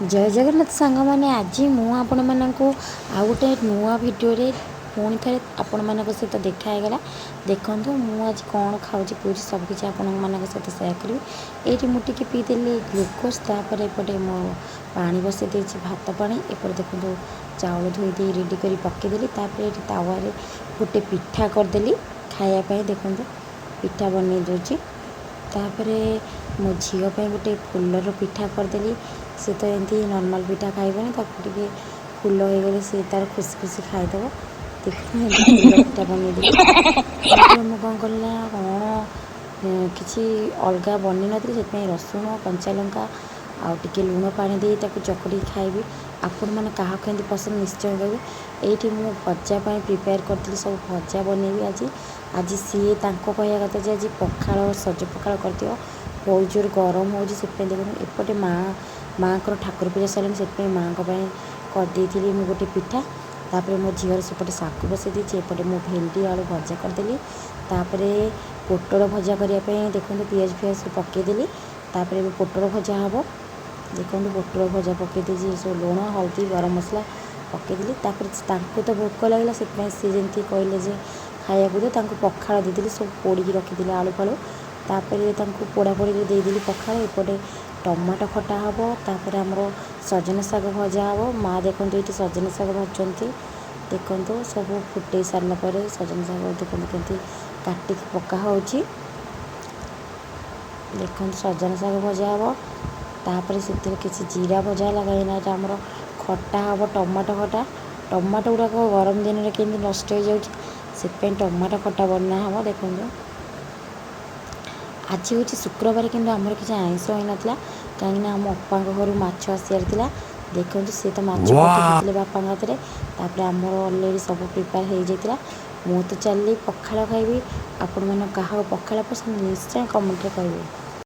ଜୟ ଜଗନ୍ନାଥ ସାଙ୍ଗମାନେ, ଆଜି ମୁଁ ଆପଣମାନଙ୍କୁ ଆଉ ଗୋଟେ ନୂଆ ଭିଡ଼ିଓରେ ପୁଣି ଥରେ ଆପଣମାନଙ୍କ ସହିତ ଦେଖା ହେଇଗଲା। ଦେଖନ୍ତୁ, ମୁଁ ଆଜି କ'ଣ ଖାଉଛି ପିଉଛି, ସବୁକିଛି ଆପଣମାନଙ୍କ ସହିତ ସେୟାର କରିବି। ଏଇଠି ମୁଁ ଟିକେ ପିଇଦେଲି ଗ୍ଲୁକୋଜ୍। ତାପରେ ଏପଟେ ମୁଁ ପାଣି ବସେଇ ଦେଇଛି, ଭାତ ପାଣି। ଏପଟେ ଦେଖନ୍ତୁ, ଚାଉଳ ଧୋଇ ଦେଇ ରେଡ଼ି କରି ପକାଇଦେଲି। ତାପରେ ଏଇଠି ତାୱାରେ ଗୋଟେ ପିଠା କରିଦେଲି ଖାଇବା ପାଇଁ। ଦେଖନ୍ତୁ, ପିଠା ବନେଇ ଦେଉଛି। ତାପରେ ମୋ ଝିଅ ପାଇଁ ଗୋଟେ ଫୁଲର ପିଠା କରିଦେଲି। ସେ ତ ଏମିତି ନର୍ମାଲ୍ ପିଠା ଖାଇବନି, ତାକୁ ଟିକେ ଫୁଲ ହେଇଗଲେ ସେ ତାର ଖୁସି ଖୁସି ଖାଇଦେବ। ଦେଖନ୍ତୁ, ଏମିତି ଫୁଲ ପିଠା ବନେଇଦେଲି। ତାପରେ ମୁଁ କ'ଣ କଲି ନା, କ'ଣ କିଛି ଅଲଗା ବନେଇ ନଥିଲି, ସେଥିପାଇଁ ରସୁଣ, କଞ୍ଚା ଲଙ୍କା ଆଉ ଟିକେ ଲୁଣ ପାଣି ଦେଇ ତାକୁ ଚକଟିକି ଖାଇବି। ଆପଣମାନେ କାହାକୁ କେମିତି ପସନ୍ଦ, ନିଶ୍ଚୟ କହିବେ। ଏଇଠି ମୁଁ ଭଜା ପାଇଁ ପ୍ରିପେୟାର କରିଥିଲି, ସବୁ ଭଜା ବନେଇବି ଆଜି। ଆଜି ସିଏ ତାଙ୍କ କହିବା କଥା ଯେ ଆଜି ପଖାଳ, ସଜ ପଖାଳ କରିଦିଅ, ବହୁତ ଜୋର ଗରମ ହେଉଛି ସେଥିପାଇଁ। ଦେଖନ୍ତୁ, ଏପଟେ ମାଆଙ୍କର ଠାକୁର ପୂଜା ସରିଲାଣି, ସେଥିପାଇଁ ମାଆଙ୍କ ପାଇଁ କରିଦେଇଥିଲି ମୁଁ ଗୋଟେ ପିଠା। ତାପରେ ମୋ ଝିଅର ସେପଟେ ଶାଗ ବସେଇ ଦେଇଛି, ଏପଟେ ମୁଁ ଭେଣ୍ଡି ଆଳୁ ଭଜା କରିଦେଲି। ତାପରେ ପୋଟଳ ଭଜା କରିବା ପାଇଁ ଦେଖନ୍ତୁ, ପିଆଜ ଫିଆଜ ସବୁ ପକାଇଦେଲି। ତାପରେ ଏବେ ପୋଟଳ ଭଜା ହେବ। ଦେଖନ୍ତୁ, ପୋଟଳ ଭଜା ପକାଇ ଦେଇଛି, ସବୁ ଲୁଣ, ହଳଦୀ, ଗରମ ମସଲା ପକାଇଦେଲି। ତାପରେ ତାଙ୍କୁ ତ ଭୋକ ଲାଗିଲା, ସେଥିପାଇଁ ସେ ଯେମିତି କହିଲେ ଯେ ଖାଇବାକୁ ଦିଅ, ତାଙ୍କୁ ପଖାଳ ଦେଇଦେଲି। ସବୁ ପୋଡ଼ିକି ରଖିଥିଲି ଆଳୁ ଫାଳୁ, ତାପରେ ତାଙ୍କୁ ପୋଡ଼ା ପୋଡ଼ିରେ ଦେଇଦେଲି ପଖାଳ। ଏପଟେ ଟମାଟୋ ଖଟା ହେବ, ତାପରେ ଆମର ସଜନା ଶାଗ ଭଜା ହେବ। ମା ଦେଖନ୍ତୁ, ଏଇଠି ସଜନା ଶାଗ ଭାଜୁଛନ୍ତି। ଦେଖନ୍ତୁ, ସବୁ ଫୁଟେଇ ସାରିଲା ପରେ ସଜନା ଶାଗ ଦେଖନ୍ତୁ କେମିତି କାଟିକି ପକା ହେଉଛି। ଦେଖନ୍ତୁ, ସଜନା ଶାଗ ଭଜା ହେବ। ତାପରେ ସେଥିରେ କିଛି ଜିରା ଭଜା ହେଲା, କାହିଁକିନା ଏଇଟା ଆମର ଖଟା ହେବ, ଟମାଟୋ ଖଟା। ଟମାଟୋ ଗୁଡ଼ାକ ଗରମ ଦିନରେ କେମିତି ନଷ୍ଟ ହେଇଯାଉଛି, ସେଥିପାଇଁ ଟମାଟୋ ଖଟା ବନା ହେବ। ଦେଖନ୍ତୁ, ଆଜି ହେଉଛି ଶୁକ୍ରବାର, କିନ୍ତୁ ଆମର କିଛି ଆଇଁଷ ହେଇନଥିଲା, କାହିଁକିନା ଆମ ଅପାଙ୍କ ଘରୁ ମାଛ ଆସିବାର ଥିଲା। ଦେଖନ୍ତୁ, ସେ ତ ମାଛ ପଠେଇ ଦେଇଥିଲେ ବାପାଙ୍କ ହାତରେ। ତାପରେ ଆମର ଅଲରେଡ଼ି ସବୁ ପ୍ରିପେୟାର ହେଇଯାଇଥିଲା। ମୁଁ ତ ଚାଲିଲି ପଖାଳ ଖାଇବି। ଆପଣମାନଙ୍କୁ କାହାକୁ ପଖାଳ ପସନ୍ଦ, ନିଶ୍ଚୟ କମେଣ୍ଟରେ କହିବେ।